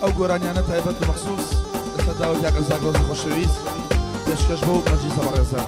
ئەو گۆرانیانە تایبەت و مەخسوس لەسەر داوای کاکە زاگرۆسی خۆشەویست پێشکەش بەو مەجلیسە بەڕێزە.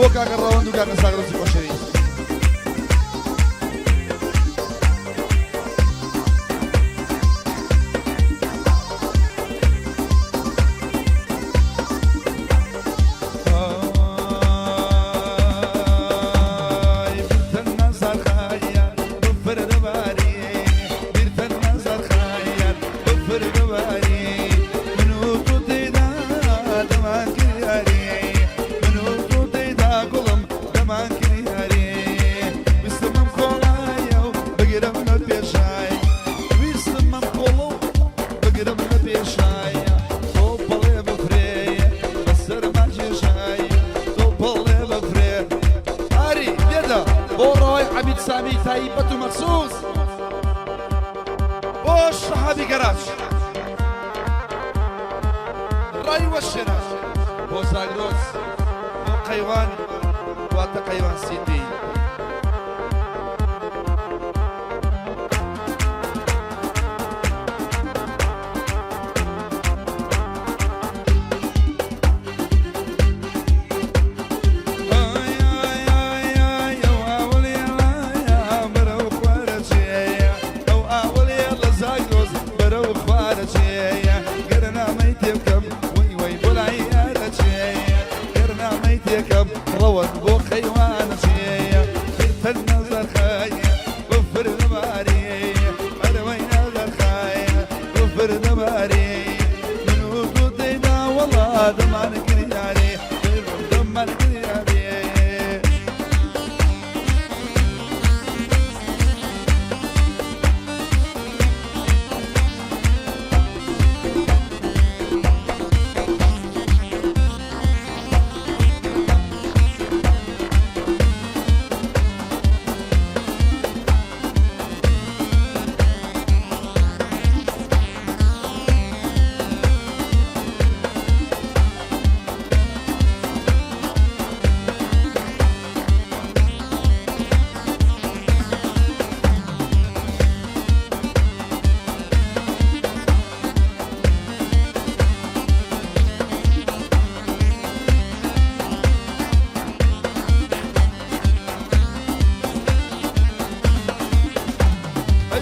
بۆ کاکە ڕەوەند و کاکە زاگرۆسی خۆشەویست. سامی تایبەت و مەخسوس بۆ شەهابی گەراج ڕای وەشێنە بۆ زاگرۆس بۆ قەیوان واتە قەیوان سیتی. دەمان گریارێ دەمان گریارێ.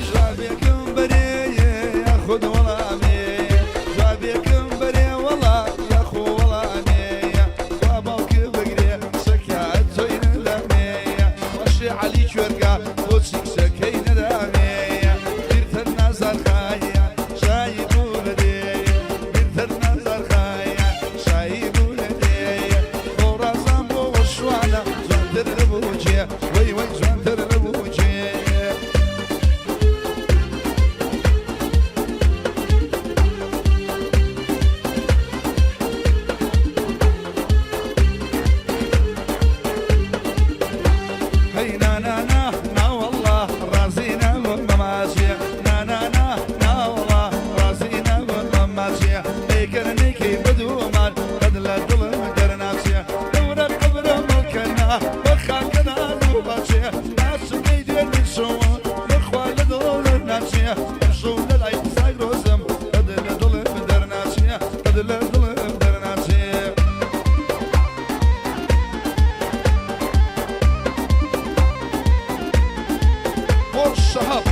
جوابێکم بەرێ یاخود وەڵامێ، جوابێکم بەرێ وەڵا یاخۆ وەڵامێ، وا باوکە بگرێ شەکات تۆی نەدامێ، وەشێ عەلی کوێرگا بۆچی کچەکەی نەدامێ، بیرتەر نازارخایە شایی بوو لە دێ، بیرتەر نازارخایە شایی بوو لە دێ، بۆ ڕازان بۆ وەشوانە جوانتر لە بووکێ، وەی وەی جوانتر لە بووکێ. هەی نا نا نا نا وەڵڵا ڕازی نابم بە ماچێ، نا نا نا نا وەڵا ڕازی نابم بە ماچێ، ئەیکەر نەیکەی بە دوومان قەت لە دڵم دەرناچێ، دەورە قەبرە مەڵکەنا بە خاکەنا دوو باچێ، ناچکەی دوێنێ شەوە بەخوا لە دڵ دەرناچێ، ئەمشەو لە لای زاگرۆزم قەت لە دڵم دەرناچێ، قەت لە دڵم دەرناچێ. بۆ شەهاب.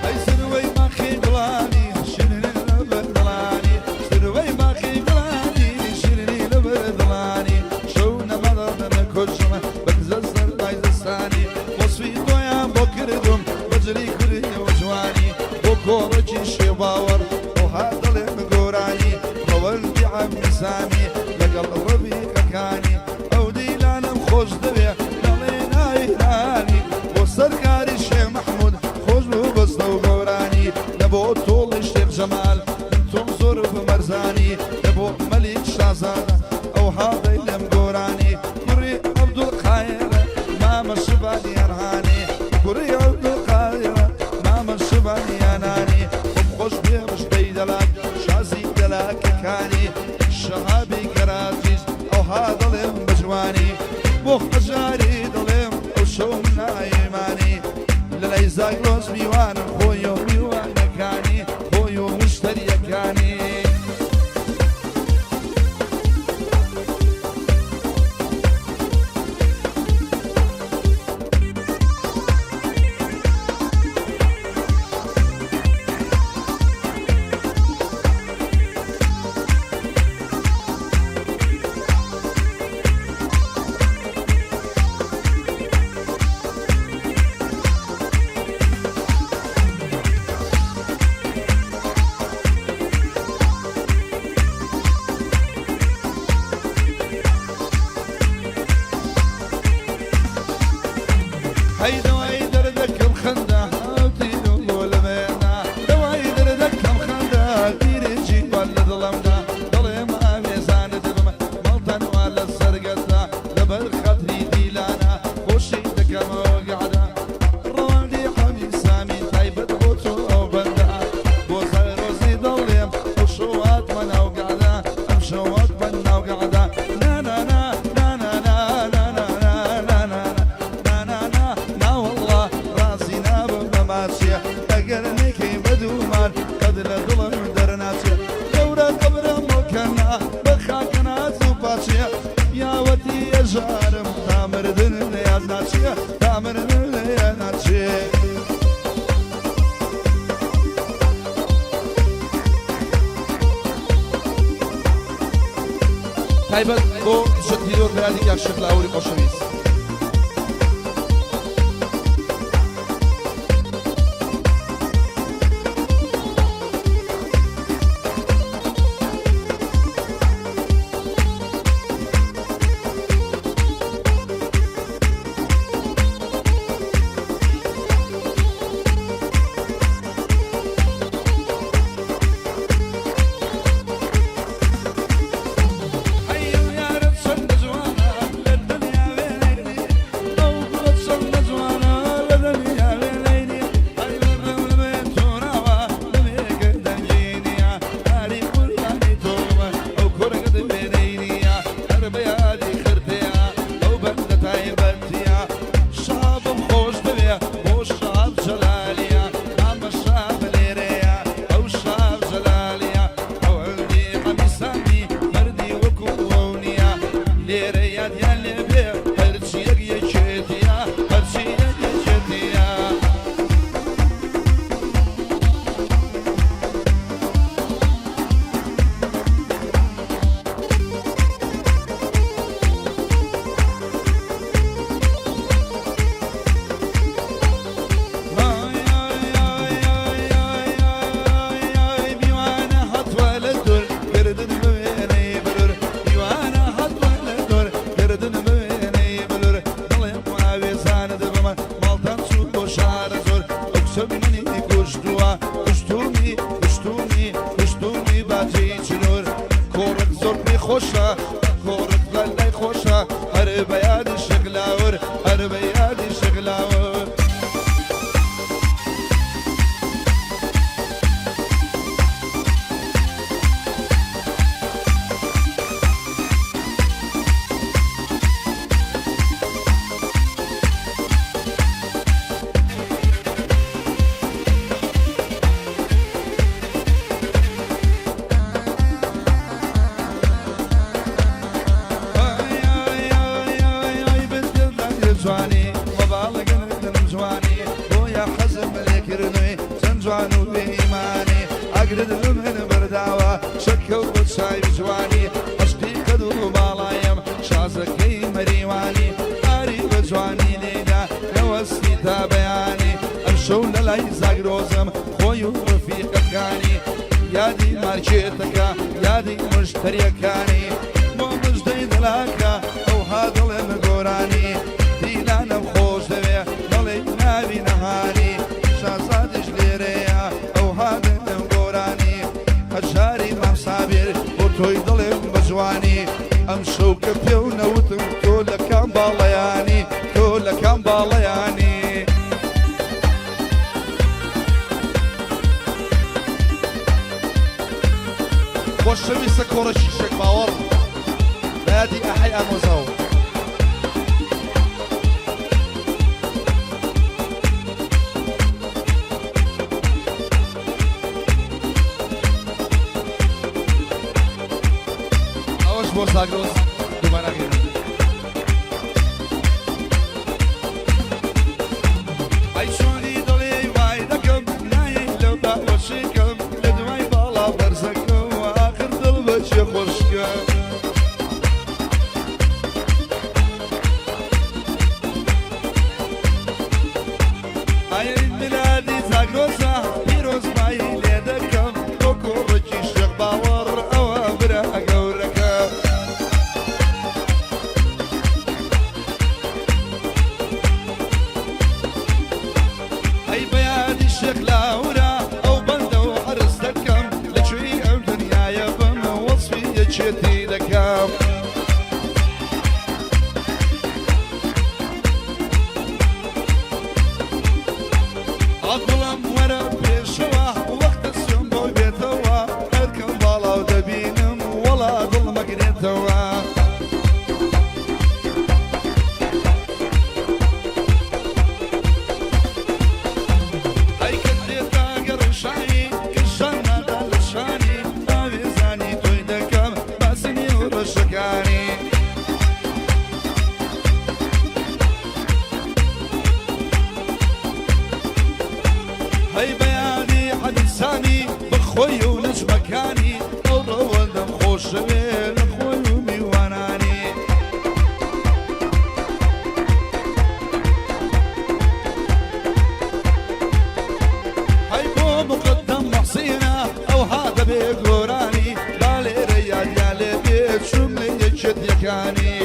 ئەی سروەی ماخی گوڵانی شیرینی لەبەر دڵانی، سروەی ماخی گوڵانی شیرینی لەبەر دڵانی، شەو نەمەدەڵ کوژم بە کزە سەر لای زستانی، وەسفی تۆیان بۆ کردم بە جلی کوری و جوانی، بۆ کۆڕێکی شێباوەڕ ئەوها دەڵێم گۆرانی، ڕەوەندی عەبدی سامی لەگەڵ ڕەفیقەکانی، ئەو دیلانەم خۆش دەوێ دەڵێ نایرانی، بۆ سەرکاری شێخ مەحموود خۆش بوو بەستە و گۆرانی، لە بۆ تۆڵی شێخ جەمال من تۆم زۆر بمەرزانی، لە بۆ مەلیک شازادە ئەوها دەیلێم گۆرانی، کوڕی عەبدولقایرە مامە شڤانی ئەرهانی، کوڕی عەبدولقایرە مامە شڤانی ئەنانی، خۆم خۆش بێ مژدەی دەلاک شازی دەلاکەکانی، شەهابی گەراجیش ئەوها دەڵێم بە جوانی، بۆ هەژاری دەڵێم ئەو شەو نایمانی، لە لای زاگرۆس میوانم خۆی و میوانەکانی، خۆی و مشتەریەکانی. هەی دەوای دەردەکەم خەندە هاوتین و بۆ لەمێنا، دەوای دەردەکەم خەندە تیرێکی وا لە دڵمدا، دەڵێم ئاوێزانت بم ماڵتان وا لە سەرگەتدا، لەبەر خاتری دیلانە خۆشی دەکەمەوە گەعدە، ڕەوەندی حەمی سامی تایبەت بۆ تۆ ئەو بەندە، بۆ زاگرۆزی دەڵێم ئەو شەواتمە ناو گەعدە، ئەم شەواتمە ناو گەعدە. نا نا نا نا نا نا نا نا نا نا نا نا نا نا وەڵڵا ڕازی نابم بە ماچێ، ئەگەر نەیکەی بە دوومان قەت لە دڵم دەرناچێ، گەورە قەبرە مەڵکەنا بە خاکەنا زوو پاچێ، یاوەتی ئێژارم تا مردن لە یاد ناچێ، تا مردن لە یاد ناچێ. تایبەت بۆ دژە تیرۆر بە یادی کاک شێخ لاوری خۆشەویست. یادیان لێبێ هەرچیەک یەکێتیە هەرچیەک یەکێتیە. ئای میوانە هەتوە لە دوور گردن بوێنەی بلور، میوانە هەتوە لە دوور گردن بوێنەی بلور، دڵێم ئاوێزانت بمە ماڵتان چوو بۆ شارە زۆر، ئەو کچە منی کوشتووە کوشتومی کوشتومی کوشتومی باجی چنور، کۆڕک زۆر پێ خۆشە کۆڕک لە لای خۆشە، هەر بە یادی شێخ لاور هەر بە یادی شێخ لاور. ئای بەدڵ جوانی وەباڵەگەن جوانی، بۆیە حەزم لێکردنی چەند جوان و بێئیمانی، ئاگرت لە من بەرداوە شەکەو بە چاوی جوانی، عەشقی قەد و باڵایم شازەکەی مەریوانی، ئاری بە جوانی لێدا نەوەستی تا بەیانی، ئەم شەو لە لای زاگرۆزم خۆی و ڕەفیقەکانی، یادی مارکێتەکە یادی مشتریەکانی، بۆ مژدەی دڵاکە ئەوها دڵێم گۆرانی، دیلانم خۆش دەوێ دەڵێ ناوی نەهانی، شازادیش لێرەیە ئەوها دڵێم گۆرانی، هەژاری مام سابیر بۆ تۆی دڵێم بە جوانی، ئەم شەو کە پێو نەوتم تۆ لە کام باڵەیانی تۆ لە کام باڵەیانی. خۆشەویستە کۆڕێکی شێخ باوەڕ بە یادی ئەحەی ئامۆزاو. ئەوەش بۆ زاگرۆس دووبارە غێرە. ئەی چۆنی دڵێ وای دەکەم نایەی لەو باوەشێکم لە دوای باڵا بەرزەکەم ئاخر دڵ بەچێ خۆشکەم. ئای بلادی زاگرۆسە پیرۆزبایی لێ دەکەم بۆ کۆڕێکی شێخ باوەڕ ئەوە برا گەورەکە. ئەی بەیادی شێخ لاورا ئەو بەندە و عەرز دەکەم لەکوێی ئەم دنیایە بم وەسفی یەکێتی دەکەم. ئاگوڵم وەرە پێشەوە وەختە سوێم بۆی بێتەوە هەرکەم باڵاو دەبینم وەڵا دڵ مەگرێتەوە. ئەی کە دێتە گەڕشایی کەشان نادا لە شانی ئاوێزانی تۆی دەکەم باسنی و ڕەشەکانی. هەی بەیانی حەدیسانی بەخۆی و نەجمەکانی ئەو ڕەوەندەم خۆشەوێ لە خۆی و میوانانی. هەی بۆ مقدم محسینە ئەوها دەبێ گۆرانی با لێرە یادیان لێ بێ چوم لە یەکێتیەکانی.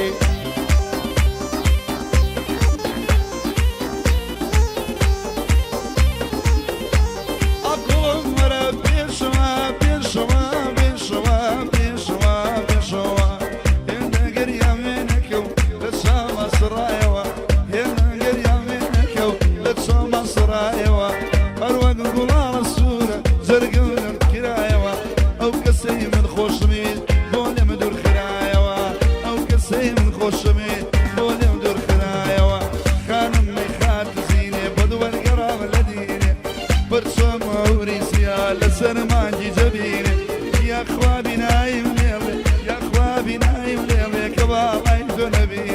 ئەگوڵم وەرە پێشەوە پێشەوە پێشەوە پێشەوە پێشەوە، هێندە گریان وێنەکەو لە چاوە سڕایەوە، هێندە گریان وێنەکەو لە چاوە سڕایەوە، هەروەک گوڵاڵە سوورە جەرگم لەم کرایەوە، ئەو کەسەی من خۆشمویست بۆ لێم دوور خرایەوە، ئەو کەسەی من خۆشمویست بۆ لێم دوور خرایەوە، خانم میخات زینێ بەدوەرگەڕام لە دینێ، پرچەم هەوری سیا لەسەر مانگی جەبینێ، یاخوا بینایم لێڵێ یاخوا بینایم لێڵێ کە باڵای تۆ نەبینێ.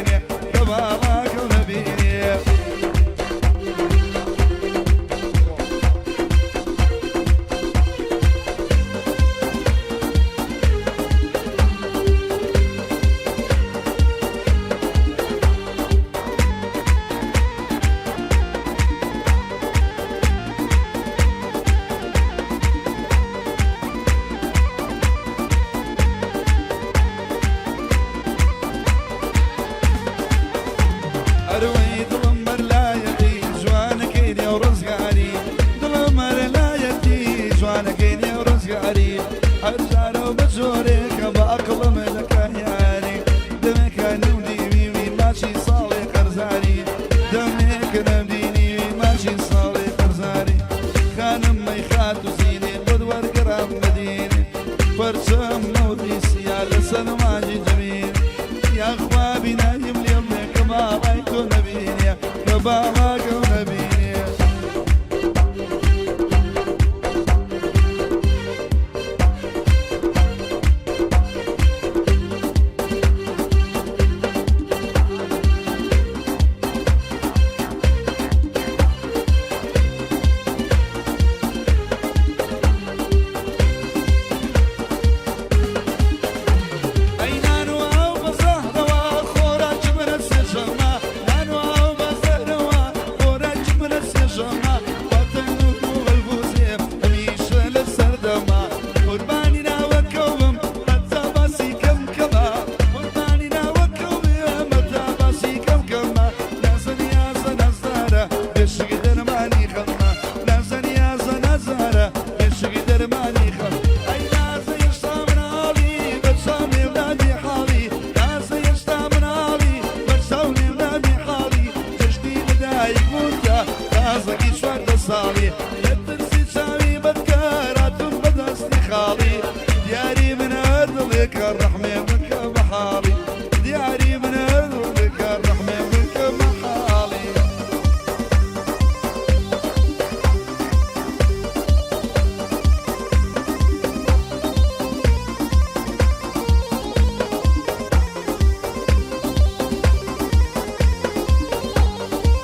باڵاکەم نەبینێ. ئەی نان و ئاو بە زەهرەوە خۆراکی منە سێژەمە، نان و ئاو بە زەهرەوە خۆراکی منە سێژەمە، واتەنوور و هەلبوزێ هەمیشە لە سەردەما، قوربانی ناوەکەوم هەتا باسی کەم کەمە، قوربانی ناوەکەوم هەتا باسی کەم کەمە، نازە نیازە نازدارە بێشک دەرمانی خەمە، نازە نیازە نازدارە بێشک دەرمانی خەم. ئەی نازە هێشتا مناڵی بەرچاو لێم نابی حاڵی، نازە هێشتا مناڵی بەرچاو لێم نابی حاڵی، جەژنی لەدایک بوونتە تازەکی 14 ساڵی، لە ترسی چاوی بەدکاراتم بەدەستی خاڵی، دیاری منە دڵێکە ڕەحمێ بکە بە حاڵی، دیاری منە دڵێکە ڕەحمێ بکە بە حاڵی.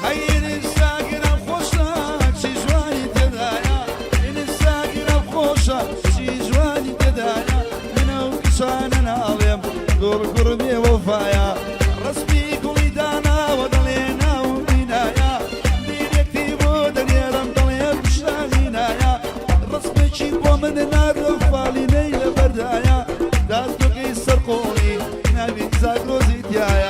هەی ئینساگرم خۆشە چی جوانی تێدایە، ئینساگرم خۆشە چی جوانی تێدایە، منە و کچانە ناڵێم دوڕ کوڕ بێ وەفایە، ڕەسمی گوڵی داناوە دەڵێ ناو بینایە، دیرێکتی بۆ دەنێرم دەڵێ پیشانینایە، ڕەسمێکی بۆ من ناردە فاڵینەی لەبەردایە، داستۆکەی سەرقۆڵی ناوی زاگرۆزی تایە.